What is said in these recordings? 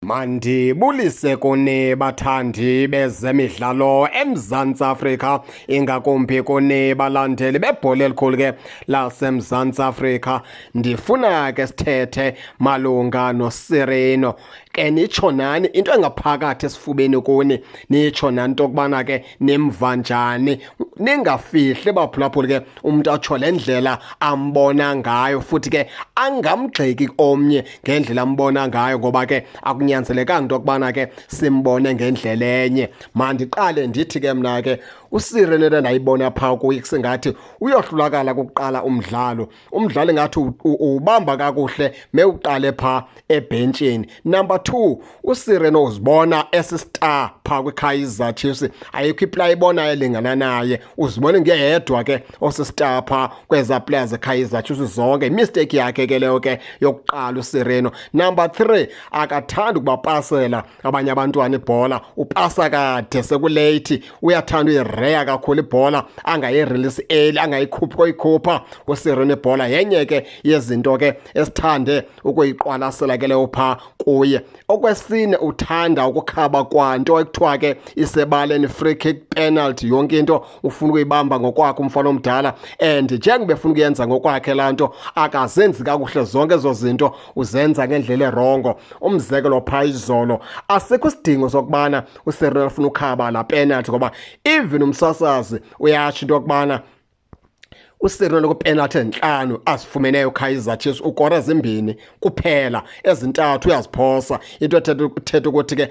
Mandibulise kuni bathandi bezemidlalo eMzantsi Afrika, ingakumbi kuni balandeli bebhola elikhulu ke laseMzantsi Afrika. Ndifuna ke sithethe malunga noSirino. Ke nitsho nani into engaphakathi esifubeni kuni, nitsho nani into yokubana ke nimva njani. Ningafihli baphulaphuli ke umntu atsho le ndlela ambona ngayo, futhi ke angamgxeki omnye ngendlela ambona ngayo, ngoba ke akunyanzelekanga into yokubana ke simbone ngendlela enye. Mandiqale ndithi ke mna ke uSirino into endayibona phaa kuye kusengathi uyohlulakala kukuqala umdlalo. Umdlalo ingathi uwubamba kakuhle mewuqale phaa ebhentshini. Number 2, uSirino uzibona esistar phaa kwiKaizer Chiefs, ayikho iplayer ibonayo elingana naye, uzibona ngeyedwa ke osistar phaa kweza players zeKaizer Chiefs zonke. Imistake yakhe ke leyo ke yokuqala uSirino. Number 3, akathandi ukubapasela abanye abantwana ibhola, upasa kade sekuleyithi, uyathanda uyireya kakhulu ibhola, angayirelease early, angayikhuphi koyikhupha uSirino ibhola. Yenye ke yezinto ke esithande ukuyiqwalasela ke leyo phaa kuye. Okwesine, uthanda ukukhaba kwanto ekuthiwa ke isebaleni, free kick, penalty, yonke into ufuna ukuyibamba ngokwakhe umfana omdala, and njengoba efuna ukuyenza ngokwakhe laa nto akazenzi kakuhle zonke ezo zinto, uzenza ngendlela erongo. Umzekelo phaa izolo, asikho isidingo sokubana uSirino ufuna ukhaba laa penalty, ngoba even umsasazi uyatsho into yokubana uSirino kwipenalty ezintlanu azifumeneyo uKaizer Chiefs ukora zimbini kuphela, ezintathu uyaziphosa. Into ethetha ukuthi ke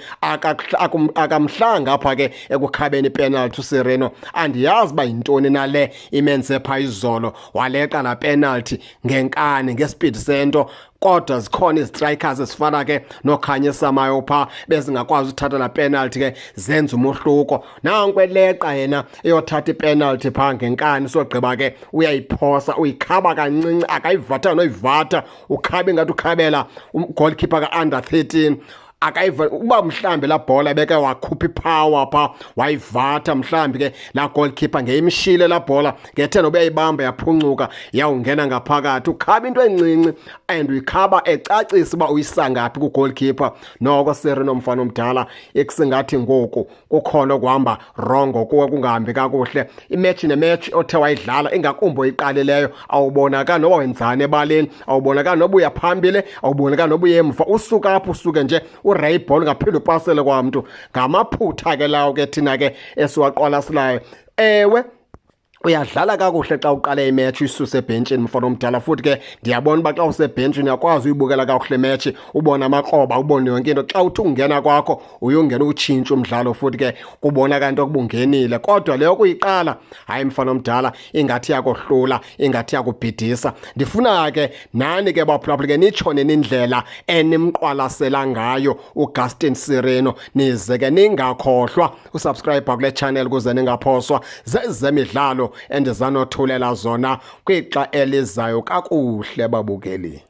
akamhlanga apha ke ekukhabeni ipenalty uSirino. Andiyazi uba yintoni nale imenze phaa izolo waleqa laa penalty ngenkani, ngespeed sento, kodwa zikhona izistrikers ezifana ke noKhanyisa Mayo phaa bezingakwazi uthatha laa penalty ke zenze umohluko. Nanku eleqa yena eyothatha ipenalty phaa ngenkani, sogqiba ke uyayiphosa, uyikhaba kancinci, akayivatha noyivatha, ukhaba ingathi ukhabela goalkeeper ka-under 13. Akayiva uba mhlambi laa bhola beke wakhupha ipower phaa wayivatha, mhlambi ke laa goalkeeper ngeyimshile laa bhola, ngethe noba uyayibamba yaphuncuka yawungena ngaphakathi. Ukhaba into encinci and uyikhaba ecacisa uba uyisa ngaphi ku-goalkeeper. Noko Sirino mfana omdala ekusingathi ngoku kukhona okuhamba rongo kuwe, kungahambi kakuhle. Imetshi nemetshi othe wayidlala, ingakumbi oyiqalileyo, awubonakali noba wenzani ebaleni, awubonakali noba uya phambili, awubonakali noba uya emva, usuka apho usuke nje ureye ibhola ungaphinde upasele kwamntu. Ngamaphutha ke lawo ke thina ke esiwaqwalaselayo. Ewe, uyadlala kakuhle xa uqale imetshi uyisuse ebhentshini mfana omdala, futhi ke ndiyabona uba xa usebhentshini uyakwazi uyibukela kakuhle imetshi, ubone amakroba, ubone yonke into. Xa uthi ungena kwakho uyongena utshintshe umdlalo, futhi ke kubonakala into yokuba ungenile. Kodwa leyo kuyiqala, hayi mfana omdala, ingathi iyakohlula, ingathi iyakubhidisa. Ndifuna ke nani ke baphulaphuli ke nitsho nini indlela enimqwalasela ngayo uGaston Sirino, nize ke ningakhohlwa usubscribe kule channel ukuze ningaphoswa zezemidlalo endizanothulela zona kwixa elizayo. Kakuhle babukeli.